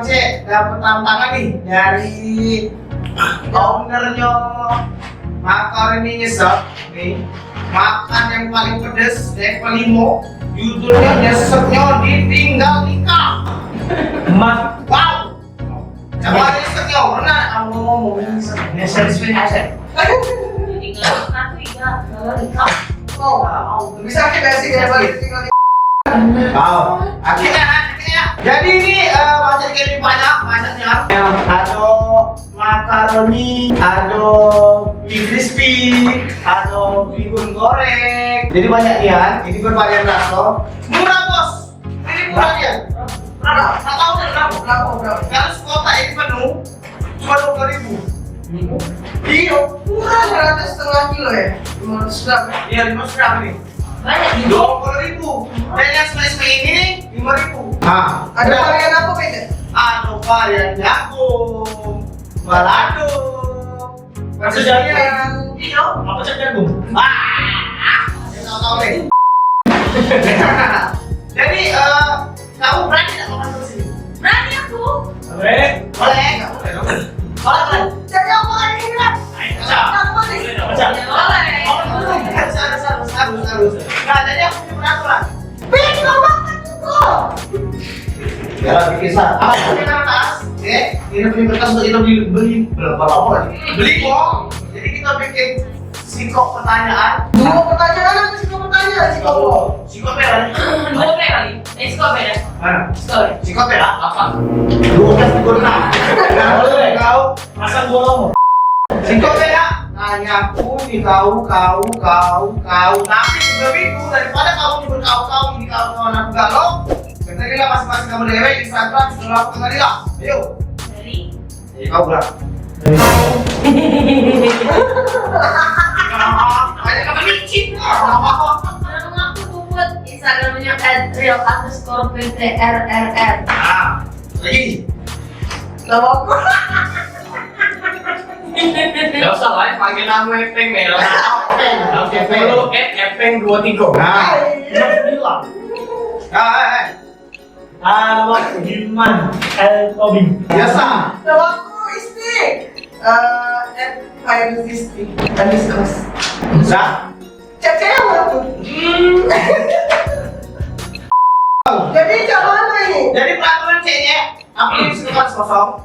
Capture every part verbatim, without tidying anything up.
Cek, dapat tantangan nih dari ownernya Makaroni Nyesek nih. Makan yang paling pedes, yang kelima, judulnya Nyeseknya Ditinggal Nikah. Mak. Wow. Coba Nyeseknya, pernah aku ngomong Nyesek. Nyesek, Nyesek. Ditinggal nikah tuh iya, kalau nikah. Oh, wow. Bisa kita sih, ya, balik tinggal. Wow. Akhirnya, akhirnya. Jadi ini, eh, macam kayak banyak, banyaknya. Yang ada makaroni, ada mie crispy, ada bihun goreng. Jadi banyak nian. Ini bervarian rasa. Murah, Bos. Ini murah nian. Berapa? Tak tahu deh berapa. Berapa, berapa? Kalau sekotak ini penuh, cuma dua puluh ribu. Iya, murah, seratus setengah kilo ya? Lima ratus gram ya? Iya, lima ratus gram ini. Banyak nih. Dua puluh ribu. Dan yang smash ini nih, lima ribu. Ah, ada varian apa beda? Ada varian jagung, balado. Maksudnya, iya. Apa cak jagung? Ah, saya tak tahu deh. Jadi, eh, kamu berani tak makan terus ini? Berani aku. Boleh. Boleh. Boleh, boleh. Jadi aku makan ini kan? Ayo, pecah. Aku makan ini. Pecah. Boleh. Harus, harus, harus, harus, harus. Nah, jadi aku punya peraturan. Pin, kau makan juga. Ya, bikin salah. Ah, ini kertas, ya. Ini punya kertas untuk kita beli, beli berapa lama lagi? Beli kok. Jadi kita bikin sikok pertanyaan. Dua pertanyaan apa sikok pertanyaan? Sikok apa? Sikok merah. Dua merah. Eh, sikok merah. Mana? Sikok merah. Sikok merah apa? Dua belas, dua belas. Nah, boleh kau. Pasang dua nomor. Sikok merah. Tanya aku di kau, kau, kau, kau. Tapi sebelum itu, daripada kamu nyebut kau, kau, ini kau, kau, aku galak. Kentarilah masing-masing kamu dewek, Instagram, segala apa, kentarilah. Ayo. Dari Jadi kau pulang. Banyak kata licin. Nama aku Puput, Instagramnya at real underscore P T R R R. Nah, lagi. Nama aku. Gak usah lah, panggil nama Epeng merah. Oke, oke. Sepuluh at Epeng dua tiga. Nah. Nah, eh, eh. Ah, nama aku Hilman L Tobing. Biasa. Nama aku Isti. Eh, at Fairuzisti underscore. Bisa? Cek-cek apa tuh? Hmm. Jadi, cak mana ini? Jadi, peraturan cek ya. Aku ini suka kosong.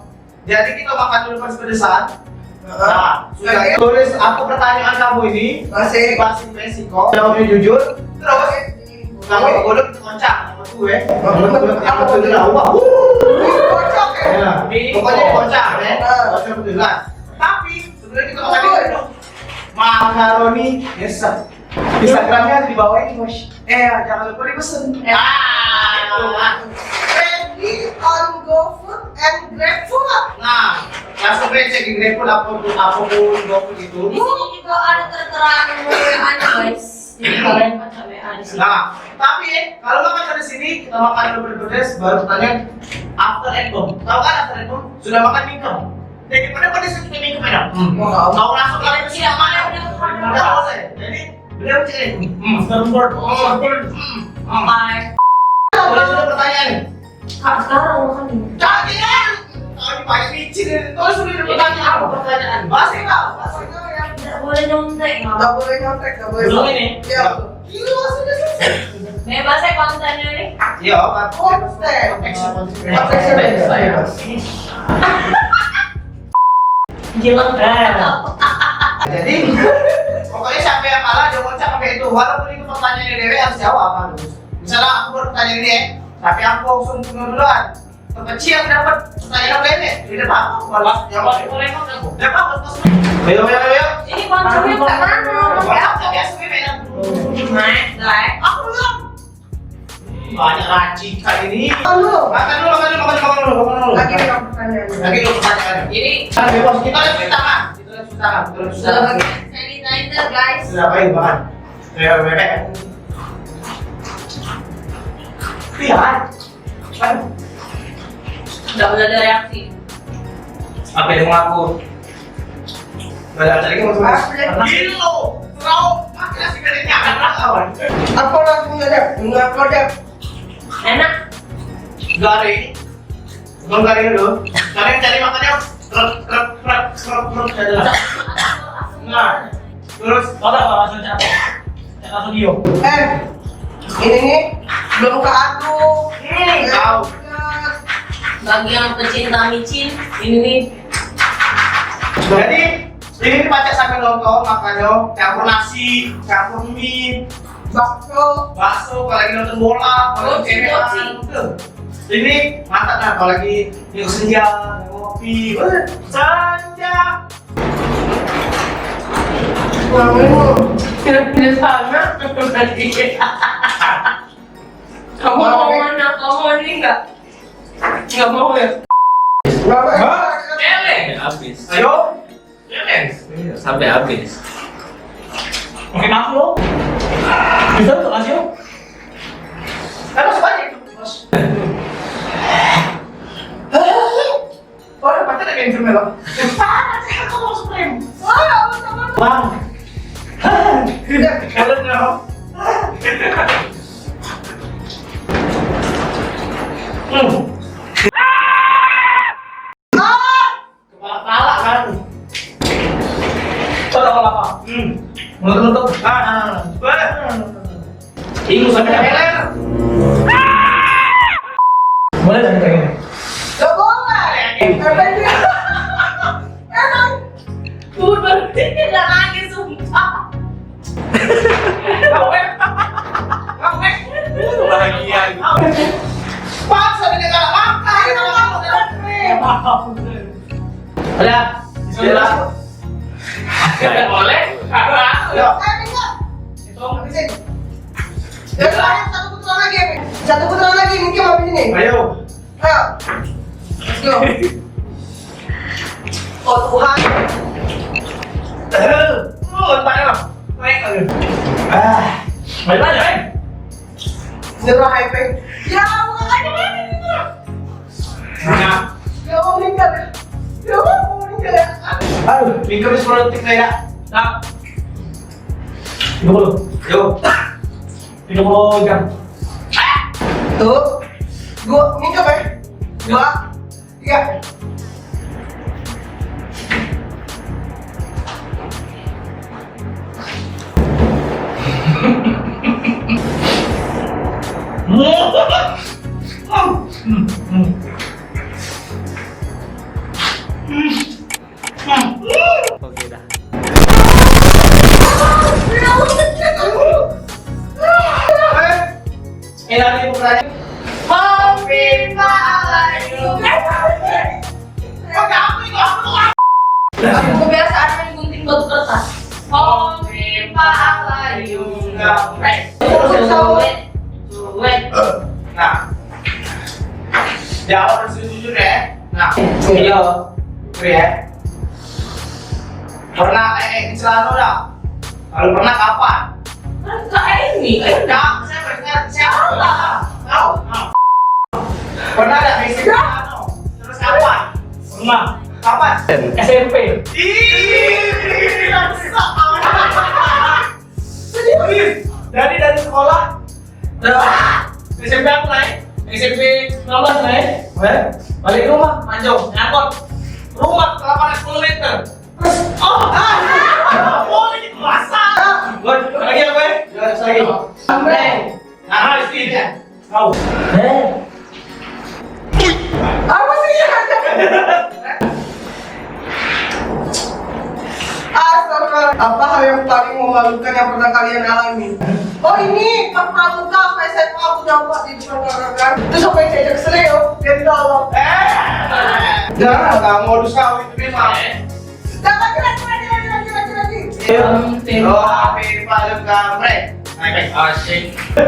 Jadi kita makan dulu pedes-pedesan. Heeh. Nah, sudah. Oke. Tulis apa pertanyaan kamu ini? Masih. Masih Meksiko. Jawabnya jujur. Terus kamu boleh kita kocak. Apa tuh, eh? Apa tuh? Apa tuh? Wah. Kocak, eh? Ya. Pokoknya dikocak, eh? Heeh. Kocak betul lah. Tapi sebelum kita makan dulu. Makaroni Nyesek. Instagramnya di bawah ini, Mas. Eh, jangan lupa dipesen. Ya. Ah, itu, Mas. Ready on GoFood and GrabFood. Nah, langsung aja cek di GrabFood apa pun, apa pun GoFood itu. Di sini juga ada tertera nomor W A-nya, guys. Jadi kalian kontak W A di sini. Nah, tapi ya, kalau makan dari sini, kita makan dulu pedes-pedes, baru tanya after at home. Tahu kan after at home? Sudah makan mingkem. Jadi pada pada situ mingkem ada. Hmm. Wah, tahu langsung kali itu siapa ya? Udah selesai. Jadi Beliau cek, hmm, after work, after work, hmm, hmm. Bye. Boleh sudah pertanyaan? Kak, sekarang makan ini. Jangan, jangan. Kau ini banyak micin ini. Kau sudah ada pertanyaan. Apa pertanyaan? Bahasa kau, bahasa kau ya. Tidak boleh nyontek, Kak. Tidak boleh nyontek, tidak boleh. Belum ini? Ya. Gila, sudah selesai. Bebas ya kontennya nih. Ya, konten. Konten. Konten. Bebas. Gila. Eh. Jadi, pokoknya siapa yang kalah, dia kocak sampai itu. Walaupun itu pertanyaan dari dewe harus jawab apa tuh. Misalnya aku bertanya ini, eh, tapi aku langsung bunuh duluan. Kecil yang dapat pertanyaan apa ini? Tidak apa-apa. Balas jawab. Boleh, boleh, boleh. Tidak apa-apa. Ayo, ayo, ayo. Ini konconya tak mana? Biasa, biasa, biasa. Naik, naik. Aku belum. Banyak racikan ini. Makan dulu. Makan dulu, makan dulu, makan dulu, makan dulu, makan dulu. Lagi ada pertanyaan. Lagi ada pertanyaan. Ini kan bebas, kita harus cuci tangan. Kita harus cuci tangan, kita harus cuci tangan. Sanitizer, guys. Sudah, ayo makan. Ayo, bebek. Iya. Ayo. Nggak boleh ada reaksi. Apa yang mau aku? Banyak lagi mau tulis. Gilo, terau, pakai nasi gorengnya, akan kawan. Apa lagunya, Dep? Enggak kau, Dep. Enak. Garing. Belum kali dulu. Kalian cari makannya. Krep, krep, krep, krep, krep, ada. Nah, terus. Kalau langsung cak, cak langsung dio. Eh, ini nih, belum buka aku. Hmm, tahu. Bagi yang pecinta micin, ini nih. Jadi, ini nih pacak sambil nonton, makanya campur nasi, campur mie, bakso, bakso, kalau lagi nonton bola, kalau lagi cemean, tuh. Ini mantap dah, kalau lagi yuk senja, ngopi, weh, senja. Tidak, tidak sama. Kamu mau mana? Kamu ini enggak? Enggak mau ya? Hah? Eleng. Habis. Ayo. Iya, sampai habis. Pakai nafsu. Bisa tuh nasi lo. Kan masuk aja itu, Bos. Oh, ada pacar ada yang lo. Aku mau sprint. Wah, sama. Bang. Udah, kalau nggak. Hmm. Kepala-kepala kan. Coba kalau apa? Hmm. Menutup-nutup. Ah. Wah. Ibu sampai leher. Boleh tak kita ini? Gak boleh. Emang dia. Emang. Gue baru tidak lagi, sumpah. Kawet. Kawet. Bahagia. Paksa dia kalau makan. Ada. Bismillah. Tidak boleh. Ayo. Hitung. Habisin. Satu putaran lagi, Pi. Satu putaran lagi, mungkin habis ini. Ayo. Ayo. Let's go. Oh, Tuhan. Oh, entah ya. Naik lagi. Ah. Balik aja, eh. Nyerah, eh, Pi. Ya, bukan aja, Pi. Nah. Ya Allah, meninggal ya. Ya Allah, meninggal ya. Aduh, minggu ini sepuluh detik saya dah. Nah. Tiga puluh. Yo. Tiga puluh jam. Tuh. Dua, minggu ya. Dua. Tiga. Oke dah. Hobi palayu. Aku kebiasaan main gunting batu kertas. Hobi palayu gaprek. Cuek, cuek. Nah. Jawab yang sejujur ya. Nah. Iya. Jujur ya. Pernah, eh, eh, celana dah? Kalau pernah, kapan? Kan Kak Eni, eh. Enggak, saya pernah, siapa? Tahu? Nah. Pernah ada S M P? Terus kapan? Pernah. Kapan? S M P. Ih, rusak. Serius? Dari, dari sekolah. Dah. S M P aku naik. S M P sembilan belas naik. Eh, balik ke rumah, manjung, ngangkut. Rumah ke lapangan sepuluh meter. Terus, oh, ah, oh, ini basah. Buat lagi apa, eh? Ya, lagi. Sampai. Nah, di sini dia. Kau. Eh. Apa sih yang ada? Astagfirullah. Apa hal yang paling memalukan yang pernah kalian alami? Oh, ini pas pramuka, pas S M A, aku nampak di depan kakak kan. Terus sampai diajak seleo, dia ditolong. Eh. Jangan, kamu modus kau itu memang. Dah, lagi, lagi, lagi, lagi, lagi, lagi, lagi. Tim, tim. Oh, Habib Alem Gamreng. Naik, naik. Asik. Nah.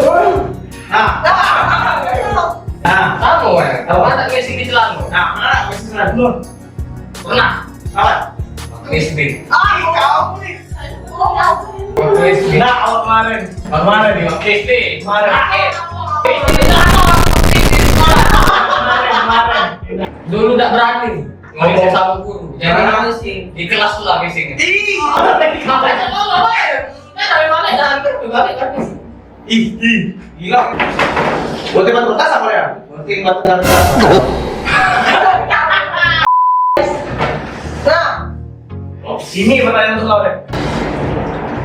Nah, nah, nah, nah. Nah. Kamu, eh, kamu anak misi di celana. Nah, mana anak misi celana? Pernah. Kapan? Waktu S D. Ah, kau ni. Waktu S D. Nah, awak kemarin. Kemarin ni, waktu S D. Kemarin. Kemarin, kemarin. Dulu tak berani. Ngomong sama guru. Jadi, ah, di kelas tu lah bising. Ih. Baca apa, Pak? Kan dari mana jalan tu? Balik kan. Ih, ih, gila. Gunting batu kertas apa ya? Gunting batu kertas. Ini pertanyaan untuk kau deh.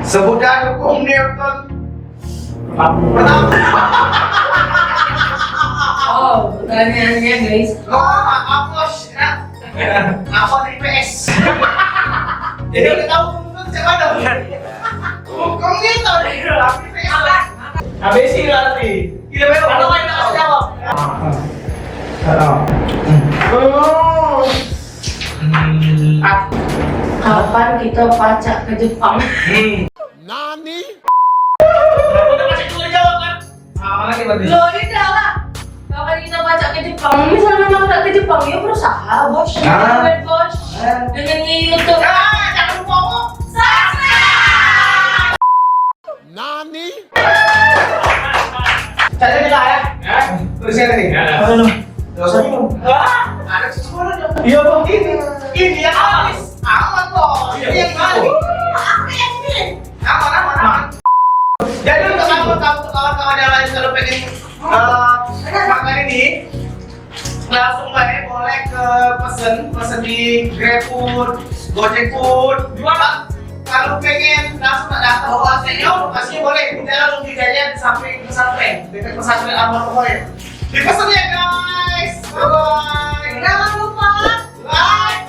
Sebutkan hukum Newton pertama. Oh, pertanyaannya guys. Oh, apa sih? Apa di P S? Jadi kita tahu Newton siapa dong? Hukum Newton. Apa di P S? Habis ini nanti. Kita belok. Kalau kau tak jawab. Oh. Kapan kita pacak ke Jepang? Hmm. Nani? Aku tak masih dulu jawab kan? Ah, mana lagi berarti? Lo ini dah lah. Kapan kita pacak ke Jepang? Misalnya mau ke Jepang, ya berusaha, bos. Ah. Bos. Dengan YouTube. Ah, jangan lupa kok. Subscribe. Nani? Cari aja lah ya. Terus ya nih. Apa lu? Gak usah bingung. Ada sesuatu. Iya bang. Ini, ini yang habis. Aman bos. Ini yang baru. Apa yang ini? Aman, aman, aman. Jadi untuk kawan-kawan, untuk kawan-kawan yang lain kalau pengen eh, makan ini, langsung bae boleh ke pesen, pesen di GrabFood, GojekFood. Kalau pengen langsung tak datang ke lokasinya, lokasinya boleh. Kita langsung di jalan di samping pesantren, dekat pesantren Al Marhum. Dipesan ya guys. Bye bye. Jangan lupa like,